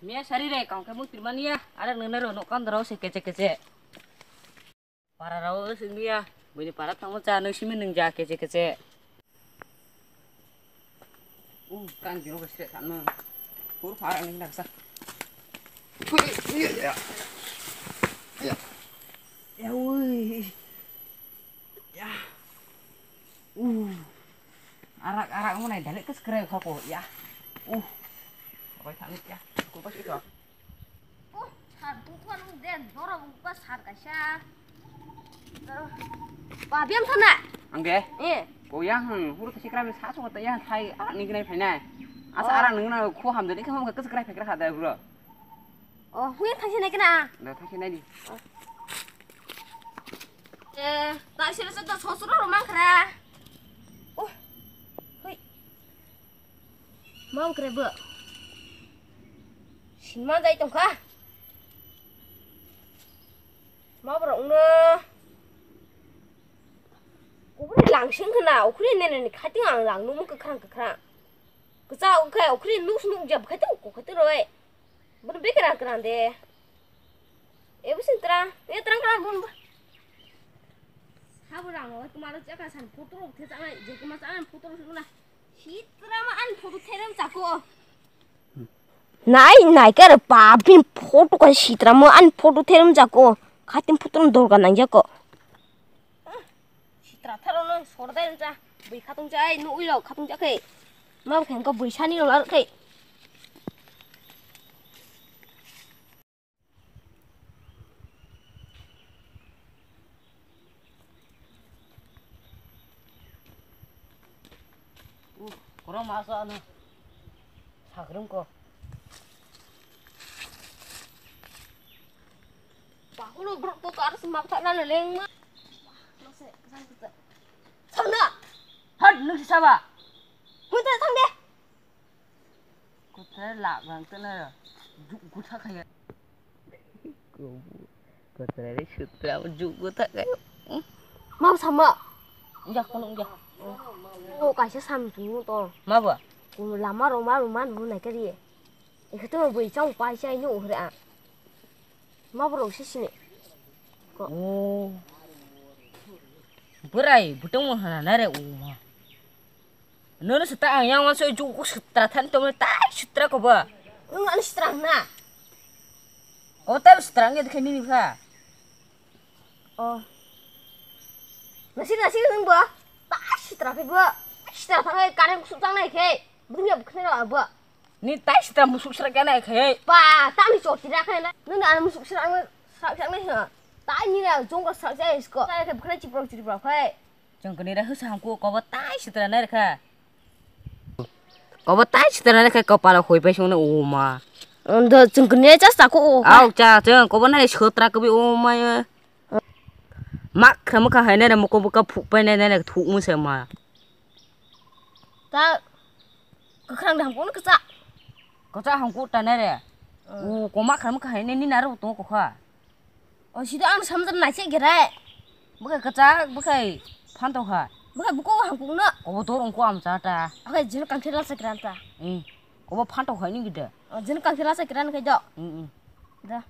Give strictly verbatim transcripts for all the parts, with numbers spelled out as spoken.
Miya sari re, kang khe mui pirmani ya, arak nang naro no kandaro se kece kece. Para rao sing ya, bini para tangmo cha nang simi nang ja kece kece. Uh, kan jino ke sre kan. Pur para nang nang sa. Hui, iya, iya. Iya. Ya, ui. Ya. Uh. Arak, arak mo nai dalik ke sekre kha ko. Ya. Uh. Apa tang ya? Aku pas itu. Uh, sar tu tuan den dora buka sar kaisa. Ba biang sana. Angge? Eh. Ko yang hang hur ke sekre mi sa so ta yang thai arak ni gnai phainai. Asa arak nang na khu ham dalik ke ham ke sekre phekra kha da bro. Oh, hui thangsi nai kena. Da thangsi nai di. Eh, tak sila sata sosro romang kra. Oh, hui. Mau kra bo. Sinma dai tongkha. Mau bro no. Ukuri langsing kena, ukuri nene ni khating ang lang numu kekrang kekrang. Kesa ukai ukuri nus nuk jab khating ko khating roi. Bun bekra kran de. E bu sin tra, e tra kran bun ba. Habu rang oi kuma ro chaka san photo ro the chang ai, je kuma chang photo ro suna. Sitra ma an photo therem chako. Nai nai kar pa bin photo ka sitra ma an photo therem chako. Khatim photo ro dorga nang jako. Sitra tharo no sordai cha. Bui khatung cha ai no ui lo khatung cha khe. Ma khen ko bui sani lo lar khe. Uh, korang masa anu. Sagrum ko. Bahulo brok to kar semak thak na leleng ma. Masa sang kita. Sana. Hot nuk saba. Hunta sang de. Kotra lak bang tena juk gutha khaya. Kobu. Kotra re sutra juk gutha khaya. Mau sama. Ujak kono ujak. O kaisa sam tu to. Ma ba? Ko lama roma roma nu nai kari. Ikhe to bui chang pai chai no hre a. Ma borok si sini. Ko. Oh. Berai butong mo hana nare o ma. Nono sita ang yang wan so juku sitra than to tai sitra ko ba. Ang ani sitra na. Ko tai sitra nge dikhe nini kha. Oh. Nasi nasi nang ba. Tai sitra khe ba. Sitra thang kare kusuk tang nai khe. Dunia bukhne ba. Ni tai sitra musuk sra kya nai khe. Ba tang ni choti ra khe na. Nang ani musuk sra ang sra kya nai ha. Tai ni ra jong ko sra jai isko. Tai khe bukhne chipro chipro khe. Chwng kwnwi ra hwsa hangku kobo tai sitra nai rwkha. Kobo tai sitra nai rwkha kopalo hoi pai songno o ma. Ondo chwng kwnwi ra cha sako o. Au cha chwng kobo nai sitra kwbi o ma. Mak khra mukha hai nai mukho buka phuk pai nai nai thuk mu se ma. Ta kwkhwrang da hangku kwcha. Kwcha hangku ta nai re. O koma khra mukha hai nai ni naro tongo kokha. O sida ang samjak nai se gerai. Bwkha kwchak, bwkha phanto kha. Bwkha buko hangkuk no. Kobo dor ongko am cha ta. Akai jino kangthir lasa kiran ta. Hmm. Kobo phanto khai ni gida. O jino kangthir lasa kiran khai do. Hmm, hmm. Da.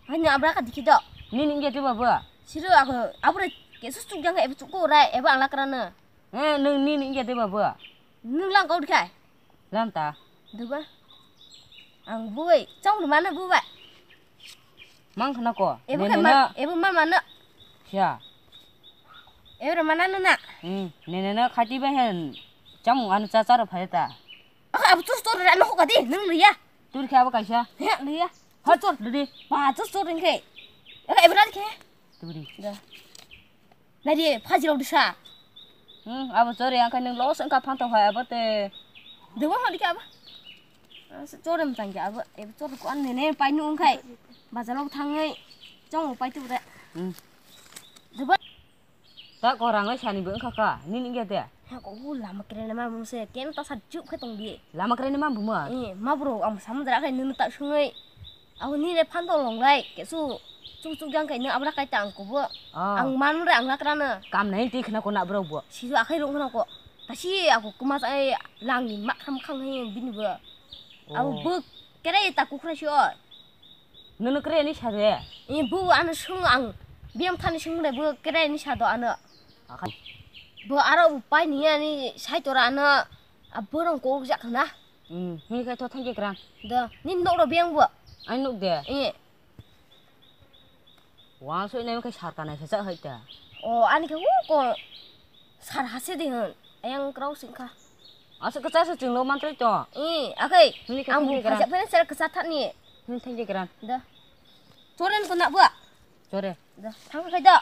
Hai ni abra ka dikhi do. Ni ni gete baba. Siro ako abra kesu chuk jang ebe chuk ko rai ebe ang lakra no. Eh, nung ni ni gete baba. Nung lang kau dikhai. Lam ta. Duba. Ang buai, chong mana buba. Mang khna ko. Ebo khai man, ebo man mana. Siya. Ebo mana na. Hmm, nene na khati ba hen. Chamung anu cha cha ro phai ta. Aka abu chus tor ra no ka di, nung liya. Tur kha ba kaisa. He liya. Ha tor didi. Pa chus tor ring khe. Aka ebo ra khe. Turi. Da. Nari, phaji rok disa. Hmm, abo chori ang khe nung los wngkha phantok hai abo te. Dewa hodi khe abo. Chori mchang khe abo, ebo chori ko an nene pai nu wngkhai. Bazar rok thangwi chong pai tu re. Hmm. Dewa. Ta ko rang lai sani bo wngkha kha, nini ge de. Ha ko hu lama kre na ma mung se, ken ta sa juk khe tong di. Lama kre na ma buma. Eh, ma bro, ang samudra khe nunu ta sungwi. Abo ni le phan dol long lai, kesu chuk chuk jang kai no abra kai ta ang kubo. Ah. Ang man re ang lakra no. Kam nai ti khna ko na bro bo. Si jo akhai rong khna ko. Ta si ako kuma sa ai lang ni mak kham khang hai bini bo. Abo buk. Kere ta kukhra si oi. Nono kere ni sa de. I bu ano sung ang biyam thani sung de bu kere ni sa do ano. Akai. Bu aro bu pai ni ani sai tora ano a borong kok jak na. Hmm, hini kai to thang ke kran. Do, ni nok ro biyang bu. Ai nok de. I. Wa soi nai khe sar kanai khe chak hai ta. O, ani khe hu ko sar hase de hwn. Ayang krau sing kha. Asa khe chasa chwng lo mantri to. I, akhai. Hini khe ang thang bu ke kran. Phajak phene sar kasa thani. Hini thang ke kran. Da. Choren ko na bu. Chore. Da, thang khai da.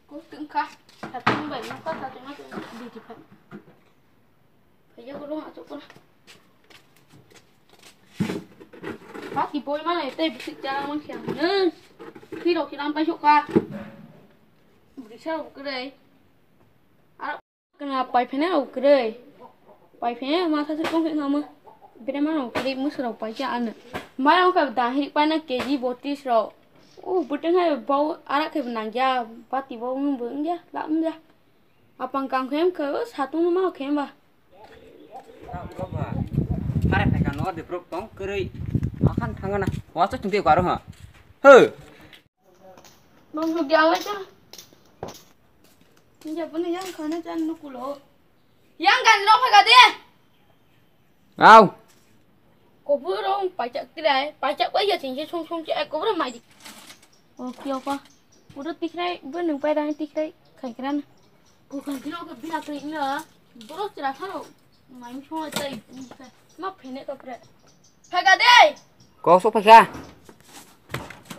Ko tengka, satu bai maka satu maka di di pa. Paya ko lo ma to ko na. Ba ki boy ma ne te bisik jara mang siang ne. Ki ro ki ram pai sok ka. Bisa ko kre. Ar Kena pai phene rok kwrwi. Pai phene ma sa se tong phik ma ma. Bere ma rok kwrwi musu rok pai cha ano. Ma rok ka da hik pai na K G botis rok. O buteng hai bau arak khe nang ya. Bati bau nung bo ya la um ya. Apang kang khem khe o satung ma khem ba. Hare phai ka no de prok tong kwrwi. Akan thanga na. Wa cha tung de ko aro ha. He. Bang suk yang lai cha. Ninja pun yang khana chan nukulo. Yang kan lo phaga de. Au. Kobu rong pajak tilai, pajak bai ya tingje sung sung che kobu mai di. O kyo pa. Pura tikrai bu nung pai dang tikrai khai kran. Ko kan tino ko bina kri ina. Boro chira tharo. Mai mi sung tai. Ma phene to pre. Phaga de. Ko so phaga.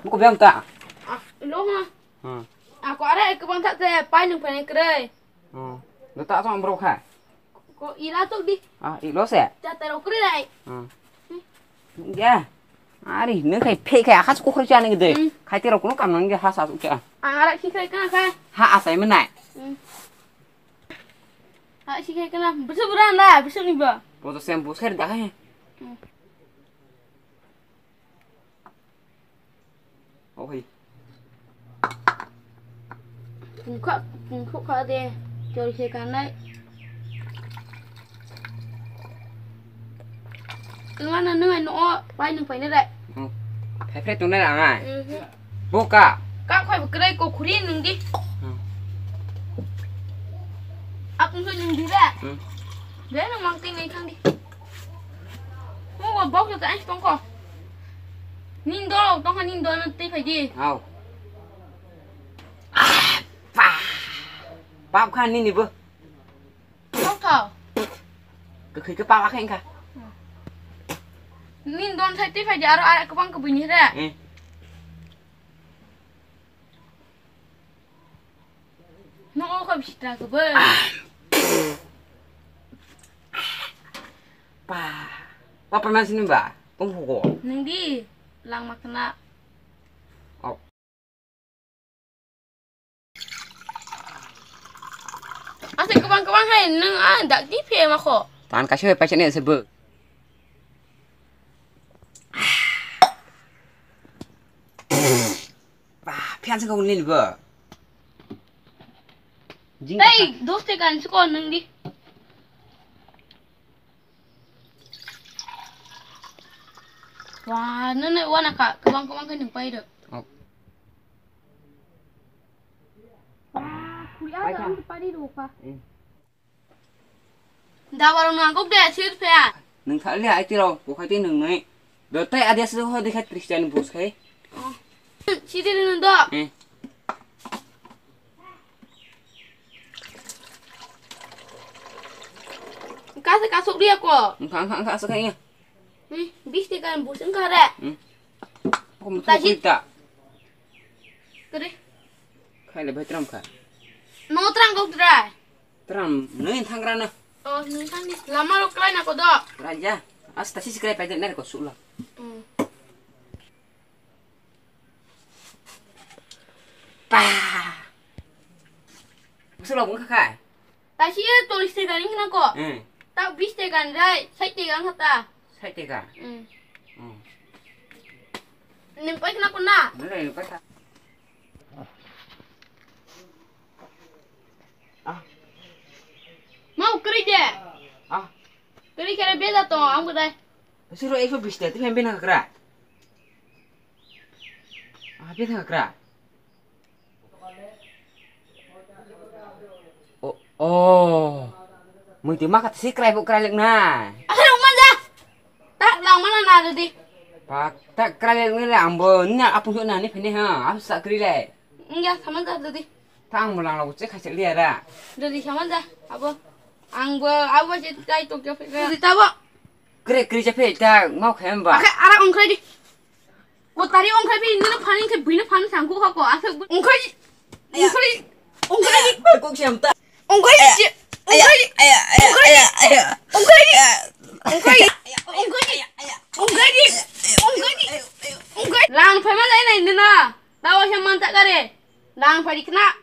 Ko bem ta. Ah, lo ha. Hmm. Ako ara ek bang thak te pai nung pai krei. Hmm. Lo ta tong bro kha. Ko ila tok di. Ah, ilo se. Ta ta ro krei lai. Hmm. Ya. Ari ne khai phe khai akhas ko khri chani de. Hmm. Khai te ro kuno kam nang ge ha sa su cha. Ang ara khi khai ka khai. Ha asai menai. Hmm. Ha khi khai kana. Bisu bura na, bisu ni ba. Bo to sem bo ser da khai. Hmm. Oh, hai. Pungkha, pungkha kha de, chori se kanai. Nungana nungai no, pai nung pai nai. Hmm. Phai phai tongnai rang ai. Mhm. Boka. Ka khoi bwkrei ko khuri nung di. Hmm. Apung so nung di re. Hmm. Be nung mang ting nai thang di. Mo bok yo ta ai tong ko. Nin do, tong kha nin do na tei phai di. Hau. Ah, pa. Pap kha nini bo. Tong tho. Ke khai ke pap kha kha. Nin don sai tei phai di aro ar kwbang kwbui ni re. Eh. No o kha bisi tra kwbui. Pa. Papa ma sini ba. Tong phugo. Nung di lang ma khna. Au. Ase kwbang kwbang hai nung a dak di phe ma kho. Tan kaisa paisa ne se bo. Ba, phiya se kong nini bo. Jing Hey, ka- dos te kan se ko nung di. Wah, nene wana ka, kwbang kwbang khe nung pai rw. Oh. Wah, kuya Pai ka. Ang pari rw pa. Eh. Dawa rok nang kok de, sir phe. Nung thak le ai tiro, bo khai te nung nai. Do tai adia se ho de khai Christian bus khai. Oh. Siri nung do. Eh. Kasa kasuk dia ko. Engka, engka, engka, sekai ya. Hmm, bis tiga bus engka re. Hmm. Aku mesti Taji. Kuita. Kere. Khai le bai tram kha. No tram kok dra. Tram, nui thang ra na. Oh, nui thang di. Lama lo klai na ko do. Raja, asta si klai pai de ner ko sula. Hmm. Pa. Musu lo bung kha. Ta si ye tolis te gani khna ko. Hmm. Ta bis te gani rai, sai te gang ta. Sai te ga. Hmm. Hmm. Nim pai khna ko na. Nai pai kha. Ah. Mau kri de. Ah. Kri kere Beda to, ang budai. Siro ekso bis ta, tipen bena kakra. Ah, bena kakra. Oh, oh. Mui tu maka si krai bu krai lek na. Akhir umanja. Tak lang mana na dudi. Pak, tak krai lek na ambo, na apung na ni phene ha, asu sakri le. Enggak, samanja dudi. Tang mulang lagu cek hasil dia ra. Dudi samanja, abo. Ang bo, abo je kai Tokyo phikra. Dudi tabo. Kre kre je phe ta mau khem ba. Akhe ara ongkhrai di. Ko tari ongkhrai bi nino phani khe bino phani sangku ha ko. Akhe ongkhrai. Ongkhrai. Ongkhrai. Kok siam ta. Ongkhrai. Aya, aya, aya, aya, aya. Ongkhrai. Ongkhrai. Ongkhrai. Ongkhrai. Lang phai ma lai nai nino. Tawo he man ta kare. Lang phai di khna.